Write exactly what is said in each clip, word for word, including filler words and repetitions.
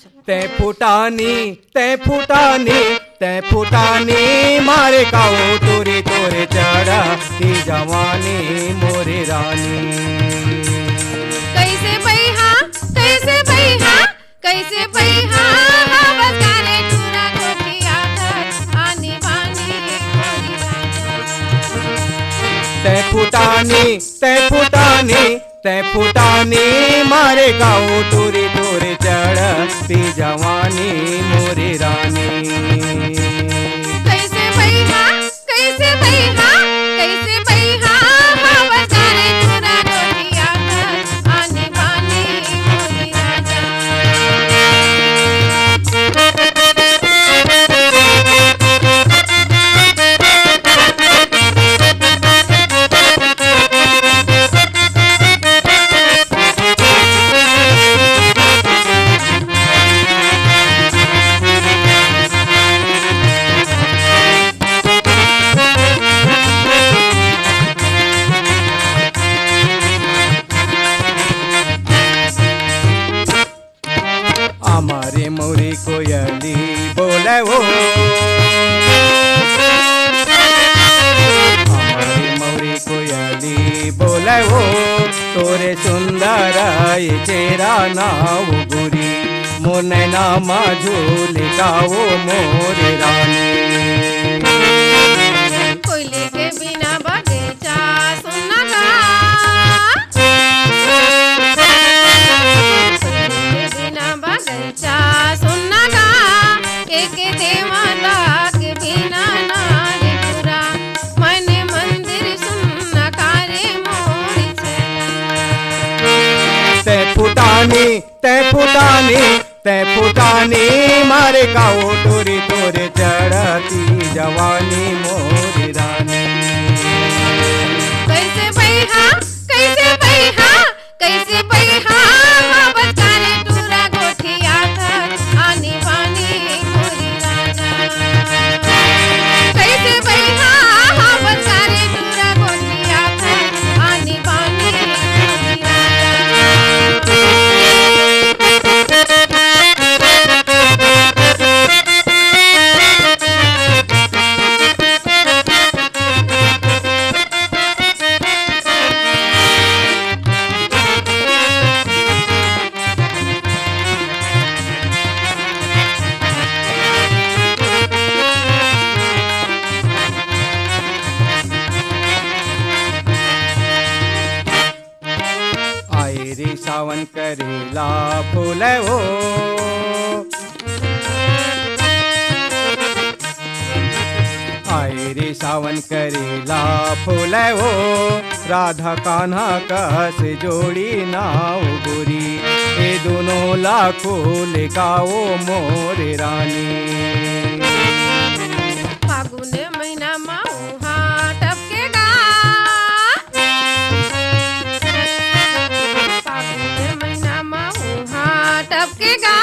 तै फुटानी, तै फुटानी, तै फुटानी मारे काऊ टूरी तोरे चढ़ती जवानी मोरे रानी। कैसे बइहा, कैसे बइहा, कैसे बइहा, हवस कारे टूरा गोठिया थर, आनी बानी मोरी राजा। तै फुटानी, तै फुटानी, तै फुटानी मारे गाऊ टूरी टूरी चढ़ती जवानी मोरी रानी। कैसे बइहा, कैसे बइहा, कैसे बइहा, हवस कारे टूरा गोठिया थर, आनी बानी मोरी राजा। हमारे मोरी कोयली बोले वो, हमारे मोरी कोयली बोले वो, तोरे सुंदर ये चेहरा नाऊ गोरी, मोर नैना मा झूल काओ मोरे रानी। कोयली के बिना बगीचा सुन्ना गा। कोयली के बिना बगीचा सुन्ना गा। एक देवता के बिना नारी पुरा। मन मंदिर सुन्ना कारे मोरी छेला। तै फुटानी, तै फुटानी, तै फुटानी मारे काऊ टूरी तोरे चढ़ती जवानी मोरी रानी। कैसे बइहा, कैसे बइहा, कैसे बइहा, हवस कारे टूरा गोठिया थर, आनी बानी मोरी राजा। कैसे बइहा, हवस कारे टूरा गोठिया थर, आनी बानी मोरी राजा। आए रे सावन करेला फूल हो। आए रे सावन करेला फूल हो, राधा कान्हा कस जोड़ी नाऊ गोरी, ए दोनों ला खोल काओ मोरे रानी। फागुन महीना मा उहाँ टपके गा। फागुन महीना मा उहाँ टपके गा।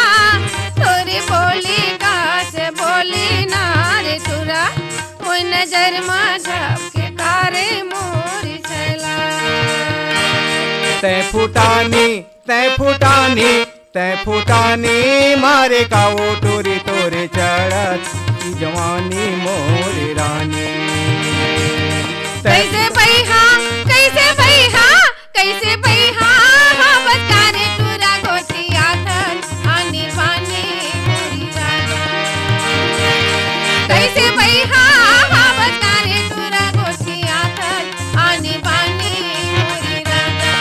तोरी बोली कस बोली ना रे टूरा। मोर नजर मा झपके कारे मोरी छेला। तै फुटानी, तै फुटानी, तै फुटानी मारे काओ टूरी तोरे चढ़ती जवानी मोरे रानी। तै कैसे बइहा, कैसे बइहा, कैसे बइहा, हवस कारे टूरा गोठिया थर, आनी बानी मोरी राजा। कैसे बइहा, हवस कारे टूरा गोठिया थर, आनी बानी मोरी राजा।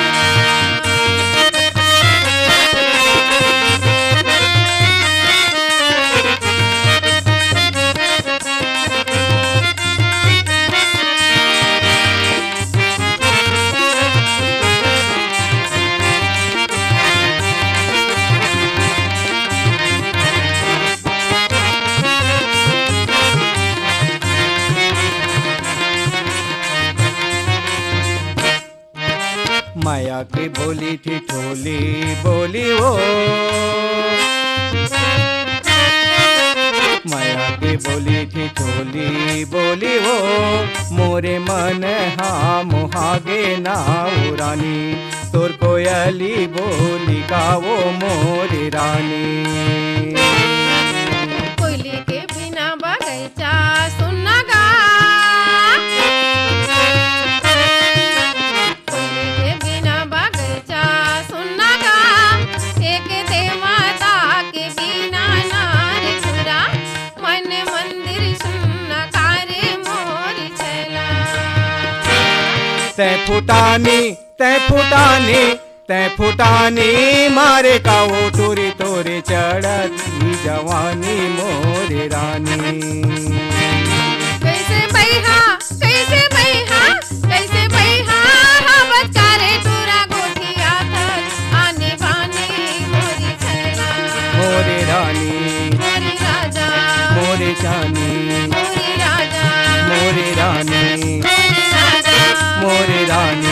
मया के बोली ठिठोली बोली वो, मया के बोली ठिठोली बोली वो, मोरे मन हा मोहागे नाऊ रानी। तोर कोयली बोली का वो मोर रानी। कोयली के बिना बगैचा सुन्ना गा। कोयली के बिना बगैचा सुन्ना गा। एक देवता के बिना नारी छुरा। मन मंदिर सुन्ना कारे मोरी छैला। तै फुटानी, तै फुटानी, तै फुटानी मारे का वो टूरी तोरे चढ़त ई जवानी मोरे रानी। कैसे बैहा, कैसे बैहा, कैसे बैहा, हवत कारे टूरा गोठिया थक आने बानी मोरी छैला। मोरे रानी, मोरी राजा, मोरे चानी, मोरी राजा, मोरे रानी, मोरी राजा, मोरे रानी।